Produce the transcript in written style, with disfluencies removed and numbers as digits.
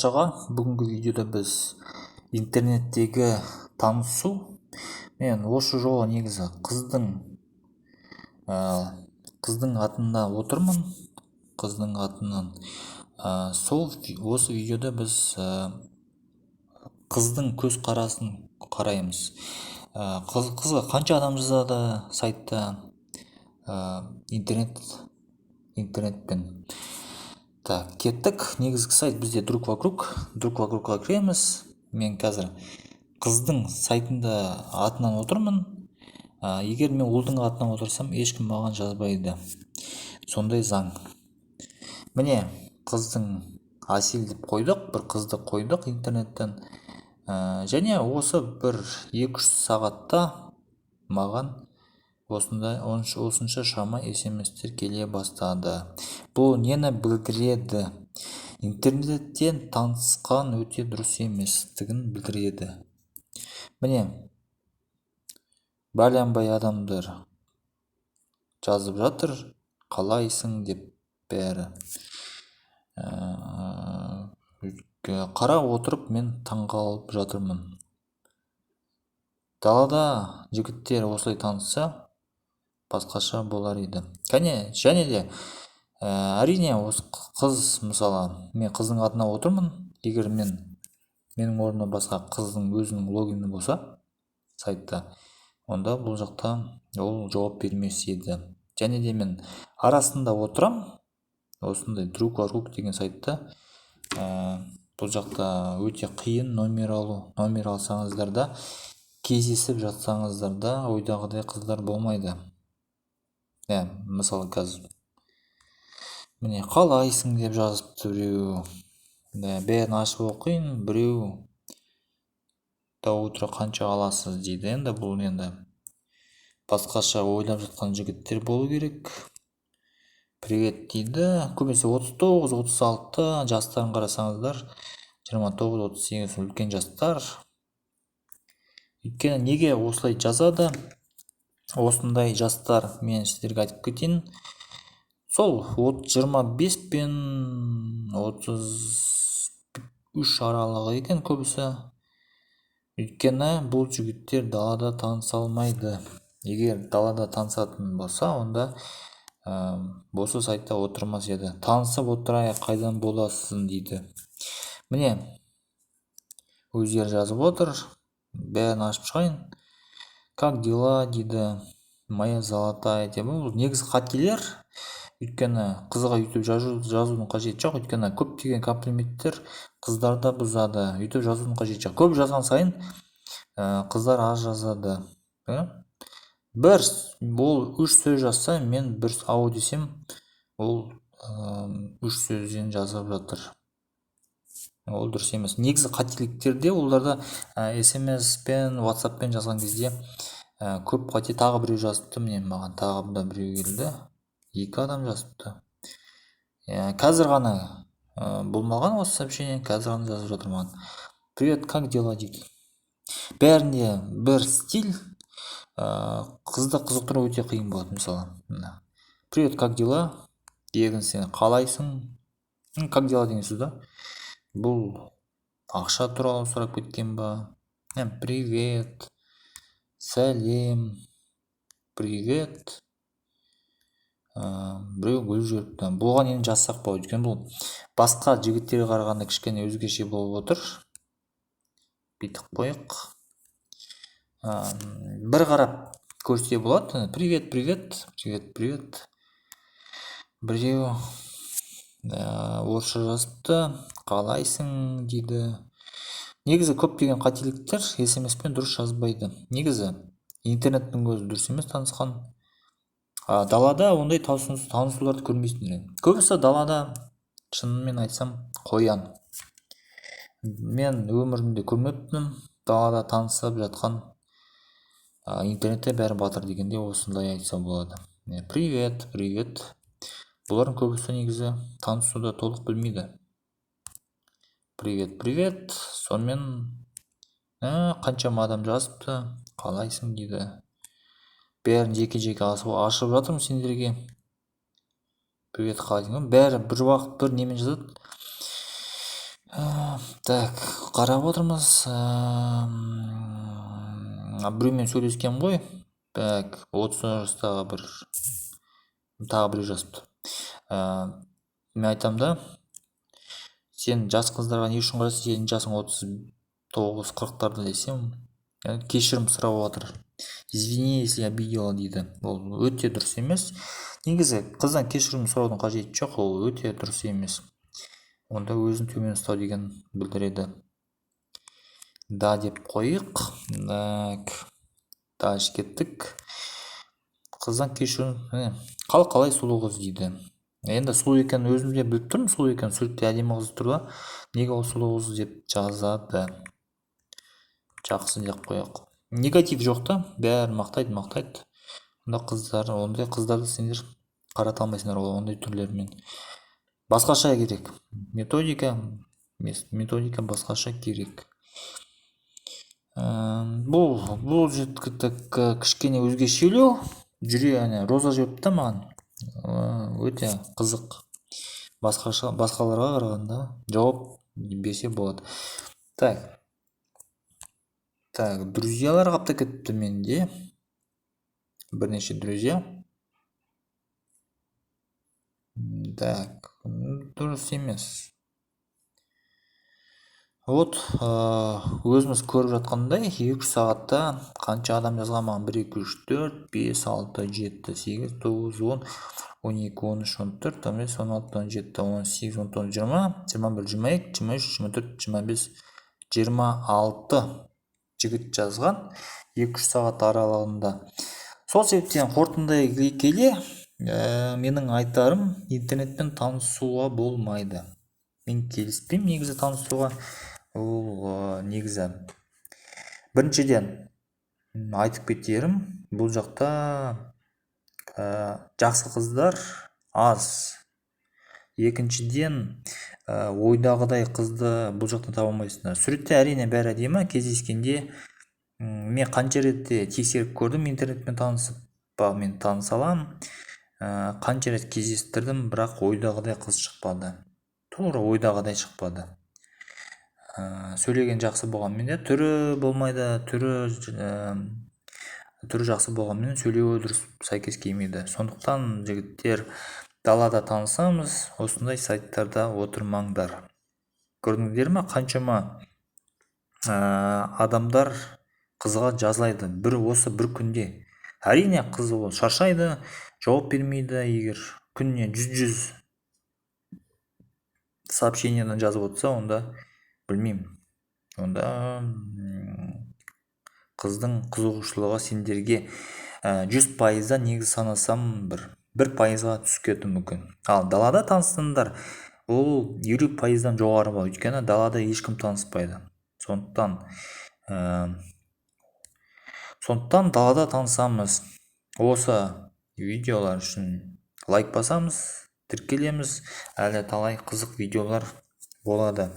Баршаға бүгінгі видеода біз интернеттегі танысу. Мен осы жолы негізі қыздың атында отырмын, қыздың атынан. Сол осы видеода біз қыздың көзқарасын қараймыз. Қызға қанша адам жазады сайтта, интернетпен. Так, кеттік. Негізгі сайт бізде Друг Вокруг. Друг Вокругқа кіреміз. Мен қазір қыздың сайтында атынан отырмын. Егер мен ұлдың атынан отырсам, ешкім маған жазбайды, сондай заң. Міне, қыздың Әсел деп қойдық, бір қызды қойдық интернеттен. Және осы бір 2-3 сағатта маған осындай осынша шама смстер келе бастады. Бұл нені білдіреді? Интернеттен танысқан өте дұрыс еместігін білдіреді. Міне, бәленбай адамдар жазып жатыр, қалайсың деп бәрі. Қарап отырып, мен таңғалып жатырмын. Далада жігіттер осылай танысса, басқаша болар еді. Кәне, және де әрине, осы қыз, мысалы, мен қыздың атына отырмын. Егер менің орныма басқа қыздың өзінің логині болса сайтта, онда бұл жақта ол жауап бермес еді. Және де мен арасында отырам осындай Друг Вокруг деген сайтта. Бұл жақта өте қиын номер алу. Номер алсаңыздар да, кездесіп жатсаңыздар да, ойдағыдай қыздар болмайды. Иә, мысалы, қазір, міне, қалайсың деп жазыпты біреу. Бәрін ашып оқиын. Біреу «До утра қанша аласыз?» дейді. Енді бұл енді басқаша ойлап жатқан жігіттер болу керек. «Привет» дейді. Көбінесе 39, 36, жастарын қарасаңыздар, 29, 38, үлкен жастар. Өйткені неге осылай жазады осындай жастар, мен сіздерге айтып кетейін. Сол 25 пен 33 аралығы екен көбісі. Өйткені бұл жігіттер далада таныса алмайды. Егер далада танысатын болса, онда осы сайтта отырмас еді. «Танысып отырайық, қайдан боласың?» дейді. Міне, өздері жазып отыр. Бәрін ашып шығайын. «Как дела?» дейді, «Моя золотая» деп. Бұл негізі қателер, өйткені қызға өйтіп жазудың қажеті жоқ. Өйткені көптеген комплименттер қыздарды бұзады. Өйтіп жазудың қажеті жоқ. Көп жазған сайын қыздар аз жазады. Бір ол үш сөз жазса, мен бір «ау» десем, ол үш сөзден жазып жатыр. Ол дұрыс емес. Негізі қателіктерде оларда смс пен ватсаппен жазған кезде көп қате. Тағы біреу жазыпты. Міне, маған тағы да біреу келді, екі адам жазыпты. Қазір ғана болмаған осы сообщение, қазір ғана жазып жатыр маған. «Привет, как дела?» дейді. Бәрінде бір стиль. Қызды қызықтыру өте қиын болады. Мысалы, мына «Привет, как дела?» Екіншісі «Қалайсың?», «Как дела» деген сөз да. Бұл ақша туралы сұрап кеткен ба? Привет, сәлем, привет. Біреу гүл жіберіпті. Бұған енді жазсақ болады, өйткені бұл басқа жігіттерге қарағанда кішкене өзгеше болып отыр. Бүйтіп қояйық. Бір қарап көрсе болады. Привет, привет, привет, привет. Біреу орысша жазыпты, «Қалайсың?» дейді. Негізі көптеген қателіктер, смс-пен дұрыс жазбайды. Негізі интернеттің өзі дұрыс емес танысқан. А далада ондай танысуларды көрмейсіңдер. Көбісі далада, шынымен айтсам, қоян. Мен өмірімде көрмеппін далада танысып жатқан. Интернетте бәрі батыр дегенде, осындай айтса болады. Привет, привет. Бұлардың көбісі негізі танысуды толық білмейді. Привет, привет. Сонымен, қаншама адам жазыпты, «Қалайсың?» дейді. Бәрін жеке жеке ашып жатырмын сендерге. «Привет, қалайсың?» Бәрі бір уақыт бір немен жазады. Так, қарап отырмыз. Біреумен сөйлескенмін ғой. Так, 30 жастағы бір, тағы біреу жазыпты. Мен айтамын да: «Сен жас қыздарға не үшін қарайсың, сенің жасың 39, 40-тарда», — десем, кешірім сұрап жатыр. «Извини, если обидела», — дейді. Ол өте дұрыс емес. Негізі қыздан кешірім сұраудың қажеті жоқ, ол өте дұрыс емес. Онда өзін төмен ұстау деген білдіреді. Да деп қояйық. Так, дальше кеттік. Қыздан кешірім. Қал қалай, сұлу қыз дейді. Енді сұлу екенін өзім де біліп тұрмын, сұлу екенін. Суретте әдемі қыз тұр да, неге ол сұлу қыз деп жазады? Жақсы деп қояйық. Негатив жоқ та, бәрін мақтайды, мақтайды. Онда қыздар, ондай қыздарды сендер қарата алмайсыңдар. Ол ондай түрлерімен басқаша керек методика, методика басқаша керек. Бұл кішкене өзгешелеу жүре. Ана роза жіберіпті да маған, өте қызық, басқаша, басқаларға қарағанда жауап берсе болады. Так, так, друзьялар қаптап кетіпті менде, бірнеше друзья. Так, дұрыс емес. Вот, өзіміз көріп жатқандай, 2-3 сағатта қанша адам жазған маған? Бір, екі, үш, төрт, бес, алты, жеті, сегіз, тоғыз, 10, 12, 13, 14, 15, 16, 17, 18, 19, 20, 21, 22, 23, 24, 25, 26 жігіт жазған 2-3 сағат аралығында. Сол себептен қорытындай келе, менің айтарым: интернетпен танысуға болмайды. Мен келіспеймін негізі танысуға. Ол негізі біріншіден, айтып кетерім, бұл жақта жақсы қыздар аз. Екіншіден, ойдағыдай қызды бұл жақтан таба алмайсыңдар. Суретте, әрине, бәрі әдемі. Кездескенде, мен қанша рет те тексеріп көрдім, интернетпен танысып па, мен таныса аламын. Қанша рет кездестірдім, бірақ ойдағыдай қыз шықпады, тура ойдағыдай шықпады. Сөйлеген жақсы болғанмен де, түрі болмайды. Түрі жақсы болғанмен, сөйлеуі дұрыс сәйкес келмейді. Сондықтан, жігіттер, далада танысамыз, осындай сайттарда отырмаңдар. Көрдіңдер ме, қаншама адамдар қызға жазылайды бір осы бір күнде. Әрине, қыз ол шаршайды, жауап бермейді. Егер күніне 100-100 сообщениеден жазып отырса, онда білмеймін, онда қыздың қызығушылығы сендерге 100%-дан, негізі санасам, бір пайызға түсіп кетуі мүмкін. Ал далада таныстыңдар, ол 50%-дан жоғары болады, өйткені далада ешкім таныспайды. Сондықтан далада танысамыз. Осы видеолар үшін лайк басамыз, тіркелеміз. Әлі талай қызық видеолар болады.